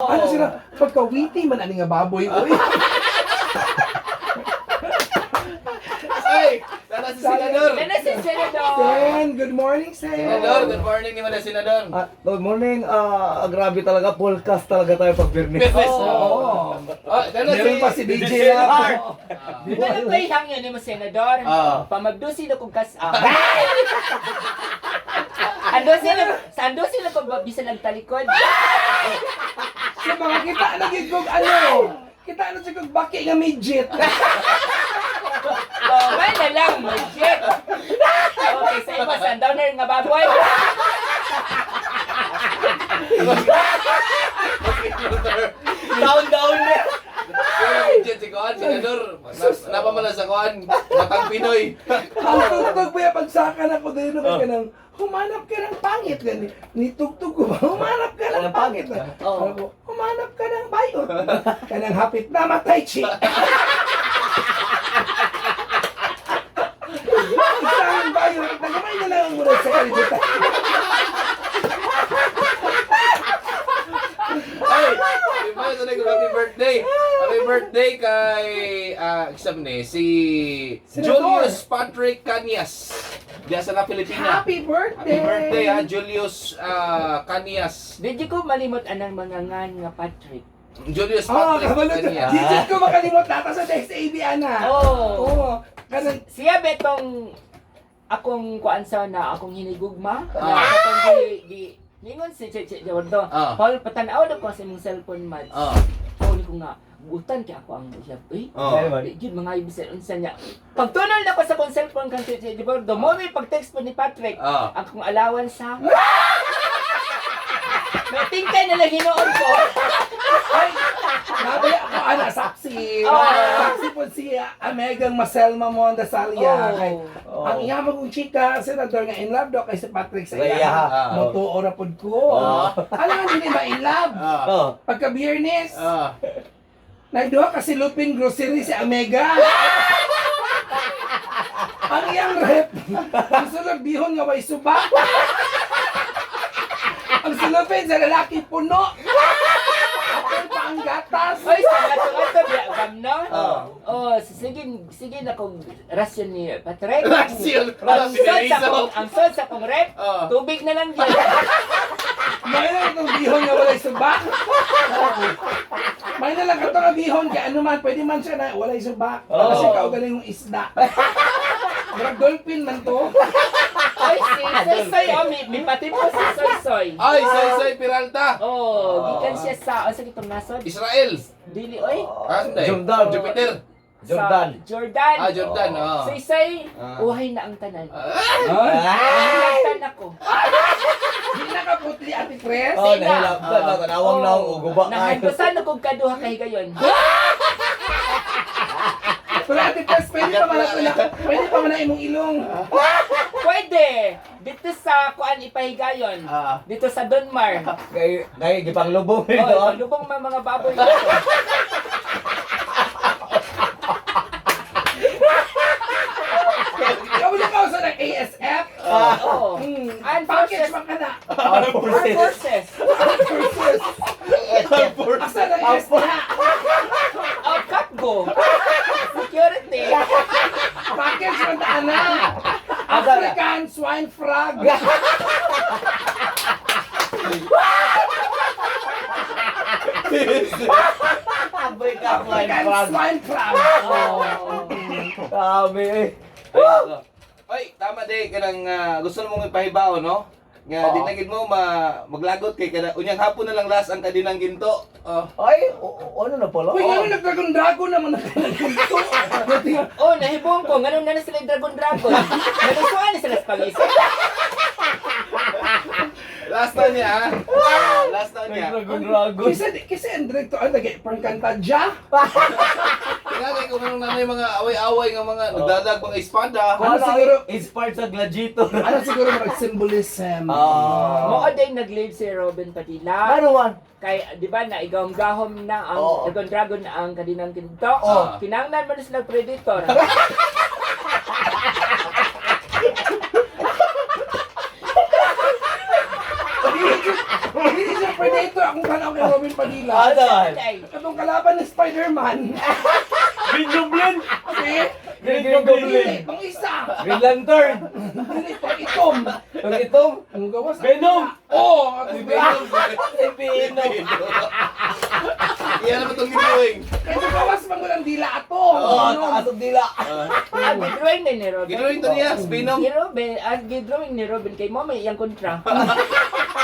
Ano sila, pagka-witty man ani nga baboy, uy. Ay, nana si Senador. Nana si Senador. Sen, good morning, Sen. Senador, good morning ni Madam Senador. Ah, good morning. Ah, grabe talaga. Full cast talaga tayo pag Biyernes. Biyernes. Oo. Oh, nana Meron pa si DJ Lab. Di ba nagpahihang yun ni mo, Senador? Ah. Pamagdusi na kong kas-ah. Ando sila, sa ando sila kung bisan nagtalikod. Sa mga kita na gid kog ano. Kita na jud kog baki nga midget. Oh, may na lang, legit. Okay, sa iba, sundowner nga baboy. Down, down na. Pero si Kuan, Senador. Napamala sa Kuan, Batang Pinoy. Ang tugtog ba pagsakan ako dahil na ka ng humanap ka ng pangit gani. Nitugtog ko ba? Humanap ka ng pangit. Oo. Sabi ko, humanap ka ng bayot. Kanang hapit na matay chi. Ang sangin bayot, nagamay na lang ang murag sa kalibutan. Ay, di ba ito nag happy birthday? Happy birthday kay isam ni si Senador. Julius Patrick Canias. Diya sa La Pilipina. Happy birthday! Happy birthday ha, Julius Canias. Di ko malimot anang mga ngan nga Patrick. Julius Oh, Patrick kabalo. Canias. Di jud ko makalimot nata sa DXAB ana. Oh. Oo. Kanang Siya betong akong kuan sa na akong hinigugma. Ah. Na katong gi, gi ningon si Che Che Jordo. Ah. Paul patanaw na ko sa imong cellphone mads. Oh. Oh, ni ko nga butan kay ako ang siya. Uy. Oh. Di jud mga ibisan unsa niya. Pagtunol na ko sa akong cellphone kang Che Che Jordo, mo may pag-text po ni Patrick. Ah. Ang akong allowance ha. May tingkay na lang hinuon ko. Ay, nabaya ako, ana, saksi. Oo. Saksi po si Amegang Maselma Monda Salia. Oo. Kay, ang iya mo kong chika, senador nga in love daw kay si Patrick sa Sa iya. iya. Ah. Motuo ra pod ko. Oo. Alam nga dili ba in love? Ah. Oh. Pagka Biyernes, Ah. nagduha kasi Lupin Grocery si Amega. Ang iyang rep, ang sulod bihon nga way suba. Ang sulupin sa lalaki puno. Apel pa ang gatas. Oy, sa ato ato biya bam no? Ah. Oh, sige sige na kong rasyon ni Patrick. Rasyon. Ang sod sa kong, ang sod sa kong rep, Ah. tubig na lang yun. May na lang itong bihon nga walay subak. May na lang ito nga bihon kaya ano man, pwede man siya na walay subak. Oo. Kasi kaugaling yung isda. Murag dolphin man to. Oy, si Soy Soy, oh, may pati po si Soy Soy. Ay, Soy Soy Peralta. Oh, gikan siya sa, oh, sa itong nasod? Israel. Dili, oy. Ah, hindi. Jordan. Jupiter. Sa Jordan. Jordan. Ah, Jordan. Oh. Soy Soy, Ah. uhay na ang tanan. Ay, Nahilabtan ako. di na kaputli Ate Pres. Oh, nahilabtan na. Tanawang na ang uguba. Nahandusan ako kaduha kay gayon. Pero Ate Pres, pwede pa man ako na, pwede pa man na imong ilong. Pwede! Dito sa kuan ipahigayon. Ah. Dito sa Donmar. Kay, kay, gipanglubong Oh, ito. paglubong mga mga baboy dito. Ikaw na ka sa nag-ASF. Oo. Hmm. Package man ka na. Armed Armed forces. forces. Forces. Asa na ASF? Oh, Capgo. Security. Package man ta na. African swine frog. Africa flying African frog. swine frog. Oh. Grabe eh. Ay, tama di kanang gusto na mong ipahibaw no? Nga Oo. di na gid mo ma maglagot kay kada unyang hapon na lang last ang kadinang ginto. Oh. Ay, ano na pala? Uy, nga nagdragon dragon naman na ginto. Oh, nahibong ko. Ganun na na sila yung Dragon Dragon. Nalusuan na sila sa pag-isip. Last na niya ah. Ah, last na niya. Dragon Dragon. Kasi kasi ang director ang lagi pangkantadya. Tingnan kung anong nanay mga away-away nga mga nagdadag mga espada. Ano siguro? Inspired sa Gladiator. Ano siguro mga symbolism. Ah. Mao day nag-leave si Robin Padilla. Ano man? Kay, di ba, naigahom-gahom na ang Oo. Dragon Dragon na ang kaninang kinto. Oo. Kinanglan man na sila predator. Hindi siya predator. Akong tanaw kay Robin Robin Padilla. Ano? Ay, Katong kalaban ni Spider-Man. Green Goblin! Okay? Green Goblin! Dili, pang isa. Green Lantern! Dili, pang itom. Ang itong Ang gawas. Venom! Oo, oh, Si Venom. Si Venom! Iyan naman itong gidrawing. Kaya gawas man ko ng dila ato. Oo, Venom. taas ang dila. Ang gidrawing ni Robin. Gidrawing to niya, si Venom. Ni Robin, ang gidrawing ni Robin kay mo may iyang kontra.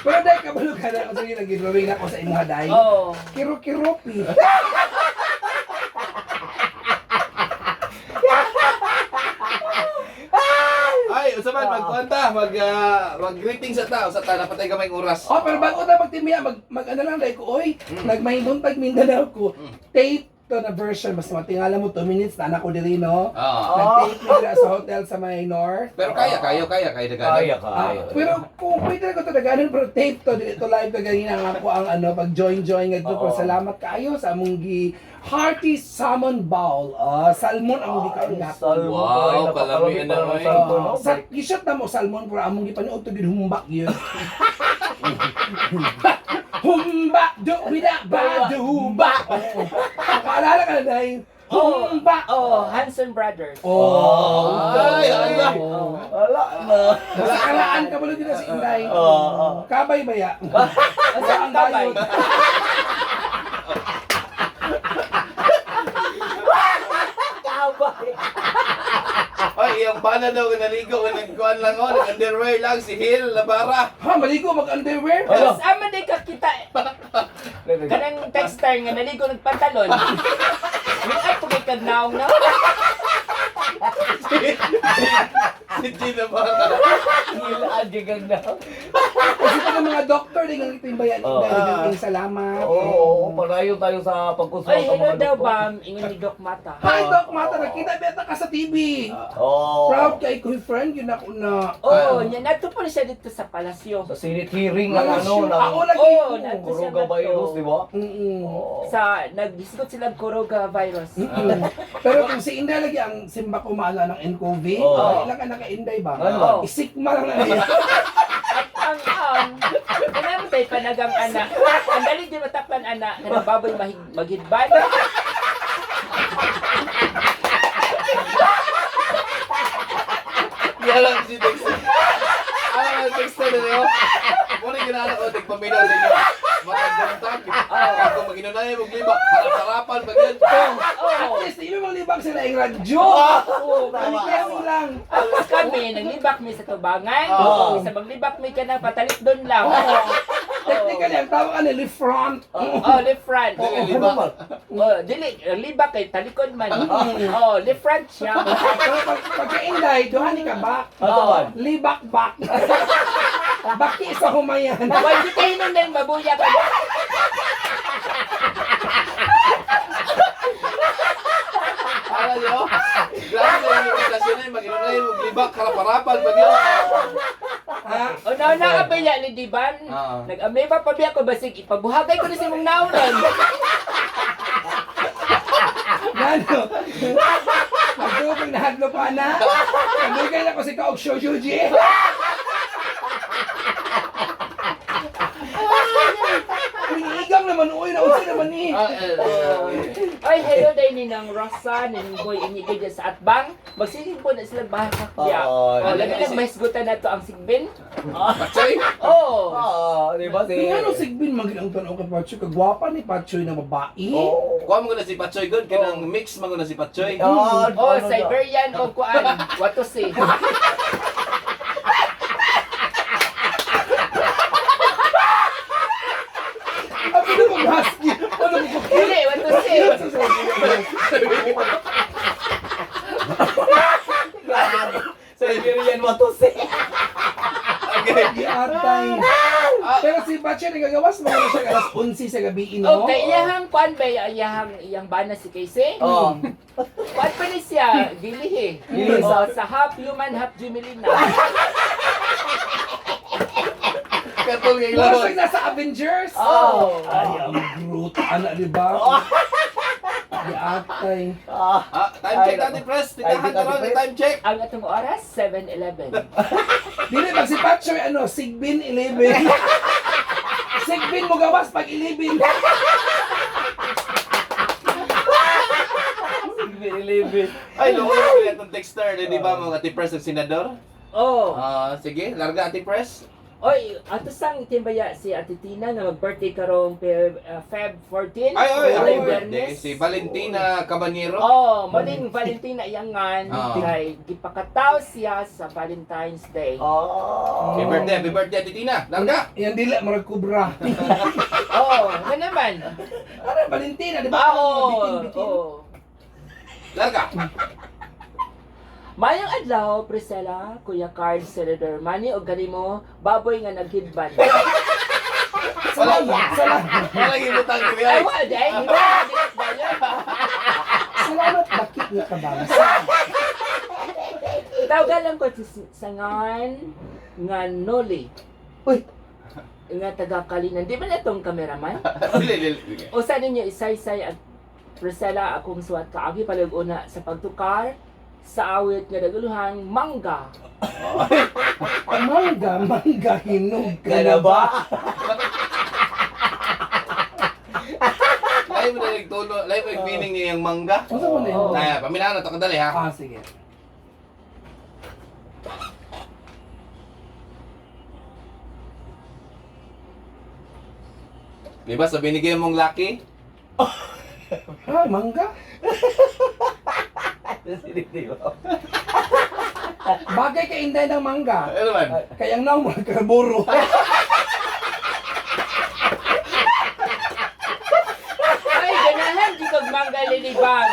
Pero dahil kabalo ka na, kasi nag-drawing ako sa imuha dahil. Oo. Kiro-kiropi. Ay, unsa man magkuanta, mag ah, mag-greeting sa tao sa ta napatay gamay ang oras. Oh, pero bago ta magtimiya, mag ano lang dahil ko, oy, nagmahimuntag Mindanao ko. Tape to na version, mas matingala mo 2 minutes na anak ko diri, no? Ah. Nag-tape nila sa hotel sa may north. Pero kaya kayo, kaya kaya daganan. Kaya, Ah, kaya. pero kung pwede ko to daganan pero tape to dili to live ka ganina nga ako ang ano pag join join ngadto pero Oo. salamat kaayo sa among gi hearty salmon bowl. Ah, salmon ang gi kaon gapon. Salmon. Wow, Ay, napakalami kalami pa na, ng oy. salmon, no? Sa gishot na mo salmon pero among gipanood to gid humbak yun. Humba do wida ba do ba. Oo. Paalala ka na dahil humba. Oh, Hanson Brothers. Oh. Ay, ala. Oh. Wala na. Sa karaan ka din na si Inday. Oo. Kabay ba ya? Asa ang kabay? Kabay. Ay, iyang bana daw nga naligo nga nagkuan lang oh, nag-underwear lang si Hill Labara. Ha, maligo mag-underwear? Ano? Tapos ama day kakita kanang texter nga naligo nagpantalon. Ay pugay kag naong na. Si Gina Labara. Hilaan, gigang na. Kasi pag ang mga doktor, di nga ito yung bayan. Oo. Inday, salamat. Oo, oo, palayo tayo sa pagkusuot Ay ng hello mga daw doktor. bam, ingon ni Doc Mata. Hi, Doc Mata. Nakita beta ka sa TV. Oo. Proud kay ko friend, yun ako na. Oh, nya nato po siya dito sa palasyo. Sa Senate hearing ng ano, ng Ako lagi. Oo, nato siya Kuruga virus, di ba? Mm-mm. Sa naghisgot sila Kuruga virus. Mm-mm. Pero kung si Inday lagi ang simba ko maala ng NCOV, Oo. oh, ilang ka naka-Inday ba? Ano? Isikma lang na niya. At ang kanang tay panagang ana. Ang dali di mataklan ana kanang baboy mahig maghidban. Yan lang si Tex. Ano ang texter na niyo? Muna ginana ko, tigpaminaw sa inyo. Matagbuntag. Ako maginunay, magliba. Harap-harapan, pag yun. Oh. At least, hindi mo libang sila yung radyo. Oo, Tama. mo lang. Tapos kami, naglibak mi sa tubangan. Oo. Sa maglibak mi ka na patalit doon lang. Technically, ang tawag ka nila, front. Oh, left front. Dili, libak. Oh, dili, libak kay talikod man. Oh, left front siya. Pero pagka-Inday, duha ni ka back. Ano man? Libak back. Baki sa humayan. Why di kayo nung nang mabuya ka? Ano niyo? Grabe sa inyo invitasyon na yun. Maginunay, maglibak. Harap-harapan, pag yun. Ha? O na na ka ba ni Diban? Ah. Nag-ameba pa biya ko basig ipabuhagay ko na si mong nauron. Gano? Nagdugay na hadlo pa na. Nagdugay na ko si Kaog Shoshuji. Igang naman, uy, naunsa naman ni. Ah, eh, eh, Ay, hello day ni nang Rosa, ni Boy Inigo dyan sa Atbang. Magsigig po na sila bahakakya. Oo. Oh, labi lang mahisgutan na to ang sigbin. Patsoy? Oh. Ah, di ba? Si... Nga no, sigbin magin ang tanaw kay Pachoy. Kagwapa ni Pachoy na babae. Oo. Kuha mo na si Patsoy, good. Kanang mix mo na si Patsoy. Ah, Oh, ano na? Siberian o kuan. What to say? Ako na mag-husky. Ano mo Dili, what to say? Siberian Watose. Okay. Giatay. Pero si Pachoy nagagawas mo na siya alas 11 sa gabi, no? Okay, iyahang kuan ba iyahang iyang bana si Casey? Oo. Kuan pa ni siya, gilihi. Gilihi. Oh, sa half human, half Jimilina. Katol kay Mura ilawon. siya nasa Avengers. Oh. Ay, ang Groot, anak, di ba? Giatay. Ah. Ah, time check natin, press. Tindahan ka ron, time check. Ang atong oras, 7:11. Dili pag si Pachoy ano, Sigbin 11. Sigbin mo gawas pag ilibin. Ay, loko na itong texter. Di ba mga Ate Press ng senador? Oh. Ah, sige, larga Ate Press. Oy, ato sang itimbaya si Ate Tina nga mag-birthday karong Feb 14. Ay, ay, Walay happy birthday. Biyernes. Si Valentina Cabanero. Oh, maling Valentina iyangan Ah. kay gipakataw siya sa Valentine's Day. Oh. Happy birthday, happy birthday, Ate Tina. Larga! Yan dila, murag kubra. Oh, nga naman. Ano, Valentina, di ba? Ah, oo. Bitin-bitin. Oo. Larga! Mayong adlaw, Priscilla, Kuya Carl, Senator Manny, o ganimo, baboy nga naghidban. Salamat, salamat. Wala ibutang kini Ay, ay. wala, di ay, hindi ba yun? Salamat, bakit nga ka ba? Tawagan lang ko si Sangan nga Noli. Uy. Nga taga Kalinan. Di ba na itong cameraman? Dili, dili. O sa ninyo, isaysay at Priscilla, akong suwat kaagi palug-una sa pagtukar sa awit nga naguluhang mangga. Mangga, mangga, hinog ka Ka na na ba? ba? Lahi mo na nagtulo, lahi mo nagpining niya yung mangga. Ano mo na yun? Oo. Ay, paminano to kadali ha. Ah, sige. Di ba sa binigay mong lucky? Ah, mangga? Di ba? Bagay kay Inday ng mangga. Ano man? Kaya ang naong mga karburo. Ay, ganahan di kag mangga lilibang.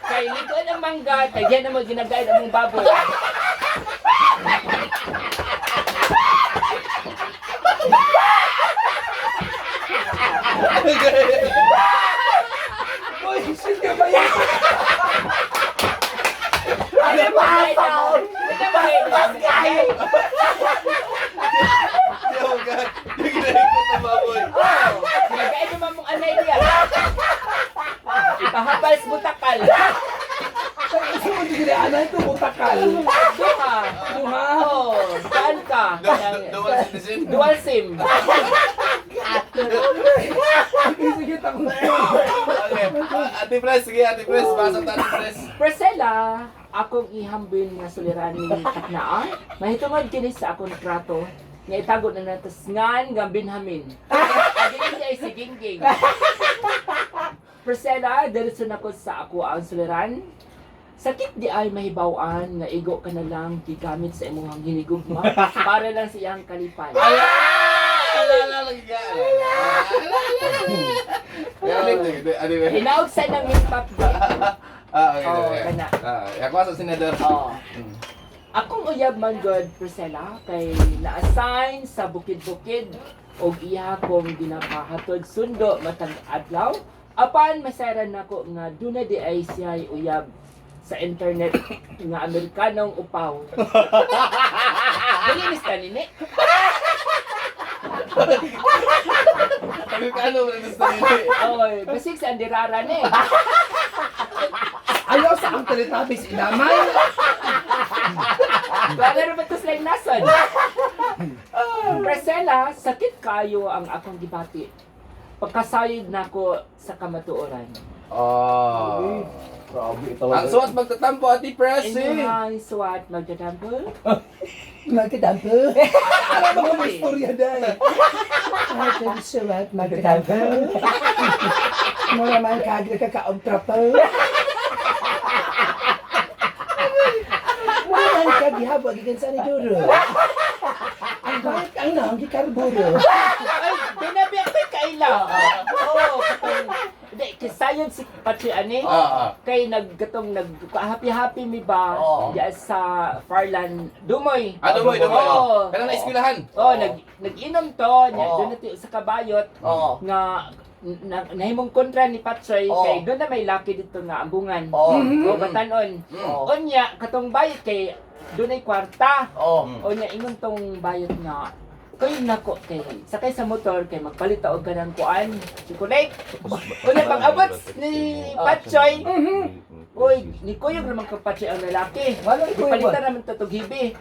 Kay likod ang mangga, tagyan na mo ginagaid ang mong baboy. Uy, shit ka ba yan? Ano ba? Ano ba? Yo, God. Yung ginahikot ng baboy. Ginagaid naman mong anay niya. Ipahapal sa butakal. Sa mo di ana ito butakal. Duha. Duha. Oo, saan ka? Dual citizen. Dual SIM. Sige, takong. Okay. Ate Press, sige Ate Press. Pasok ta Ate Press. Priscilla, akong ihambin nga suliranin ni Taknaa. Mahitungod kini sa akong trato nga itago na natas ngan nga Benjamin. Agi ay si Gingging. Priscilla, diretso na ko sa ako ang suliran. Sakit di ay mahibaw-an nga igo ka na lang gigamit sa imong hinigugma para lang sa iyang kalipay. Ala! Ala, ala, lagi ka. Ala, ala, ala. Ano yun? Hinaog sa nang hip-hop ba? Ah, okay. Oo, okay. kana. Ah, ako sa senador. Oo. Akong uyab man god Priscilla kay na-assign sa bukid-bukid og iya kong ginapahatod sundo matag adlaw apan masayran nako nga duna di ay siya uyab sa internet nga Amerikanong upaw. Dili ni nini. Amerikano mo na sa nini. Oy, basig sa andirara ni. Ayaw sa ang Teletubbies inamay. Wala ra ba to silang nason? Priscilla, sakit kayo ang akong gibati. Pagkasayod nako sa kamatuoran. Oh. Grabe talaga. Ang suwat magtatampo, Ate Press eh. Inyong suwat magdadampo. Magkadampo. Alam mo kung istorya dahil. Ay, suwat magkadampo. Mura man kagre ka kaog trapo. Mura man kagihabo gikan sa ni Duro. Ang bakit ang naong gikarburo. Ay, binabi ako'y kaila. Oo, katong, hindi, kisayon si Patri ani. Ah, ah. Kay nagkatong nag happy happy mi ba Oo. diya sa Farlan Dumoy. Ah, dumoy, dumoy. Oo. Oh. Kailan na eskwelahan? Oh, nag-inom to, nya Oo. doon na sa kabayot Oo. nga na, nahimong kontra ni Patsoy Oo. kay doon na may laki dito nga ambungan. Oo. O batanon. Oo. Unya katong bayot kay doon ay kwarta. Oo. O niya ingon tong bayot nga kay nako kay sakay sa motor kay magpalit og kanang kuan chocolate. Unya pag abot ni Patsoy, uy ni kuyog naman ka Patsoy ang lalaki. Wala ni kuyog Palitan naman to tog hibi.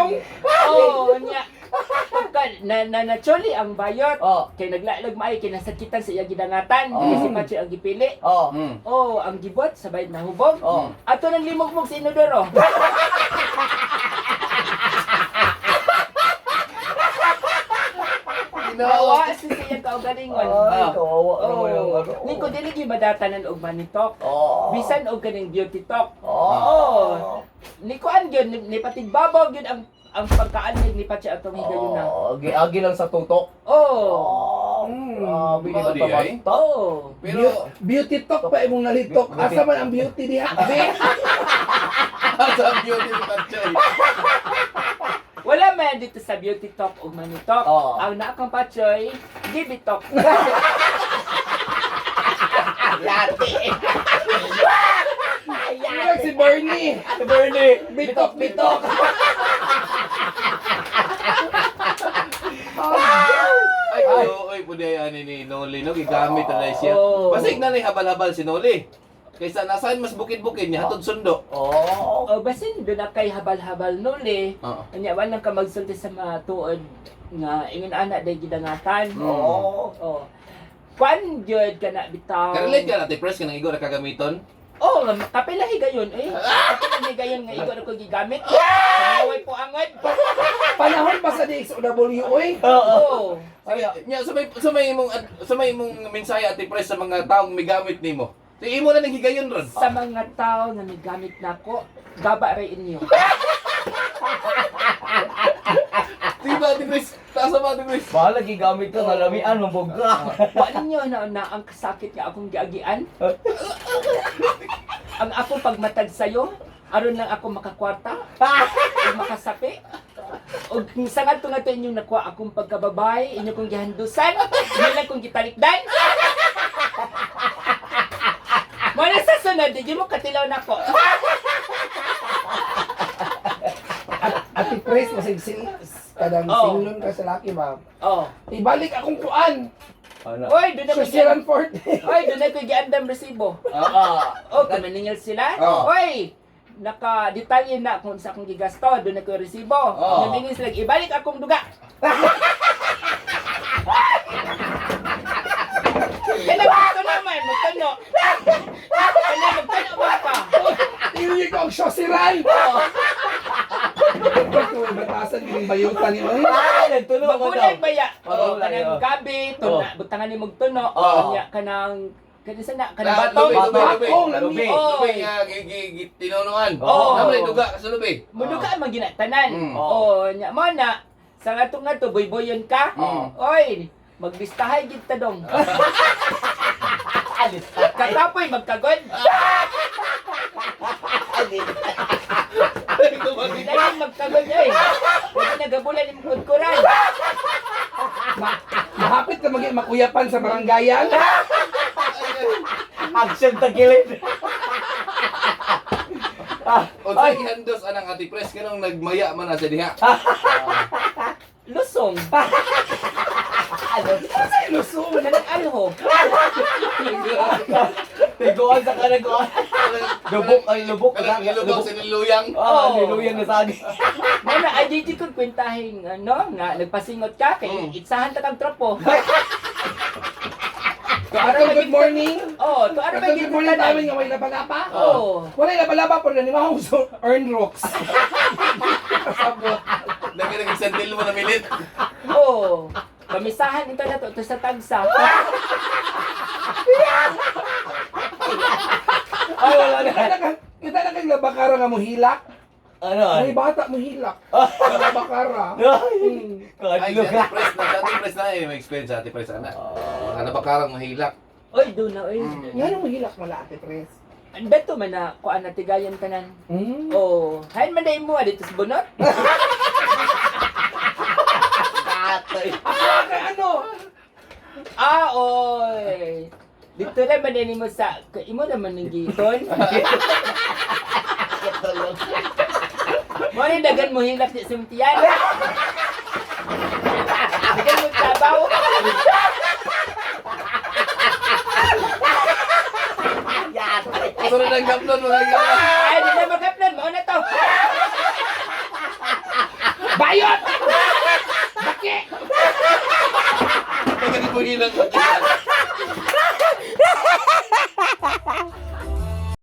Manong. Oh, nya. Pagka na na nacholi ang bayot. Oh. Kay naglalag maayo kay nasakitan sa iya gidangatan. Oh. Kay si Pachi ang gipili. Oh. Oh, ang gibot sabay nahubog. Oh. Ato nang limugmog sa inodoro. Ginoo. Kawa sa iyang kaugalingon. Ay, Ah. kawawa naman yung Oh, ano. ni ko dili gyud madatanan og money talk. Oh. Bisan og kaning beauty talk. Oh. Oh. Ni kuan gyud ni, ni patigbabaw gyud ang pagkaan ni Pachi atong higayuna. Oh, agi lang sa tutok. Oh. Oh. Grabe Oh, ni di ay. basta. Oh. Pero Beauty talk pa imong nalitok. Asa man ang beauty diha? Be? sa beauty ni Patchoy. Wala man dito sa beauty talk ug money talk. Oh. Ang naa kang Pachoy, gibi talk. Murag si Bernie. Si Bernie. Bitok, bitok. Ay, oy, pwede ay ani ni Noli no gigamit na lang siya. Oh. Basig na ni habal-habal si Noli. Kaysa nasaan mas bukid-bukid niya hatod sundo. Oh. O basin do na kay habal-habal nuli. Oo. Anya wala ka magsulti sa mga tuod nga ingon ana day gidangatan. Oh. Oh. Kwan gyud kana bitaw. Karelate ka na, press ka nang igo na kagamiton. Oh, nga kapila higayon eh. Kapila higayon nga igo na ko gigamit. Sangaway po angad. Panahon pa sa DXOW oy. Oh. Sige, nya sa may imong mensahe, Ate Pres, sa mga taong migamit nimo. So imo na ning higayon ron. Sa mga tao nga migamit nako, gaba ray inyo. Di ba, Ate Pres? Taas ba, Ate Pres? Bahala gigamit ka nga lamian mabog ka. Wa ninyo na na ang kasakit nga akong giagian. Ang ako pagmatag sayo, aron lang ako makakwarta, ug makasapi. Og sa ngadto nga to inyong nakuha akong pagkababay, inyo kong gihandusan, inyo lang kong gitalikdan. Mo na sa sunod, di mo katilaw nako. Ate Pres, masig sin kadang Oh. singlon ka sa laki ba? Oh. Ibalik akong kuan. Ano? Oy, doon ako Susiran Forte. Oy, doon ako giandam resibo. Ah. Oh, kumaningil sila. Oo. Oy, naka-detalye na kung sa akong gigasto, doon ako resibo. Oo. Namingin sila, ibalik akong duga. Kaya magtuno naman, magtuno. Kaya magtuno ba ka? Tingnan ko ang susiran. Batasan yung bayutan ni oy. Ay, nagtulo ako daw. Magulag ba ya? Oh, Magulag, kanang oh. gabi, tuna, butangan ni magtuno. Oo. Kanya kanang kanang sana, kanang Na, batong. lubi, lubi, lubi. Bakong, lami. Lubi. Lubi nga tinunuan. Oo. Naman duga sa lubi. Muduga man ginatanan. Oo. Oh, nya mo na sa ngadto ngadto boyboyon ka. Oy, maglistahay gid ta dong. Alis. Katapoy magkagod. Dali magkagod ay. Wala nagabulan imong kudkuran. Mahapit ka maging makuyapan sa baranggayan. Action tagilid. Ah, Unsa gihandos anang Ate Pres kanang nagmaya man na sa diha. Lusong. Ay, lusong. Kanang alho. Tiguan sa kanaguan. Lubok ay lubok. Kanang lubok sa niluyang. Ah, Oo. niluyang na sagi. Mo na ay di ko kwentahin ano nga nagpasingot ka kay itsahan ta kang tropo. Atong good morning. Oh, to ano ba Atong gid good morning namin nga may labalapa. Oh. Walay labalapa pero nanimahong sa earn rocks. Kasabot. Lagi nang sandil mo na milit. Oh. Pamisahan ito na to, to sa tagsa. Ay, wala na. Kita na kang labakara nga mohilak. Ano? May bata mohilak. Labakara. Ay, Ay, si kadlo Ate ka. Pres na, si Ate Pres na eh, may experience si Ate Pres ana. Ano ba karang mahilak? Oy, do na oy. Nga nang mohilak wala, Ate Pres. Ang beto man na kuan na tigayon tanan. Mm. Oh, hain man dai mo dito sa bunot. Ah, kay ano? Ah, oy. Dito na man mo sa imo naman ning giton. Mo ni dagan mo hilak di sumtiyan. Dagan mo tabaw. Sunod ang gaplon mga gaplon. Ay, di na magaplan mao na to. Bayot! Baki! Pagkakit mo hilang.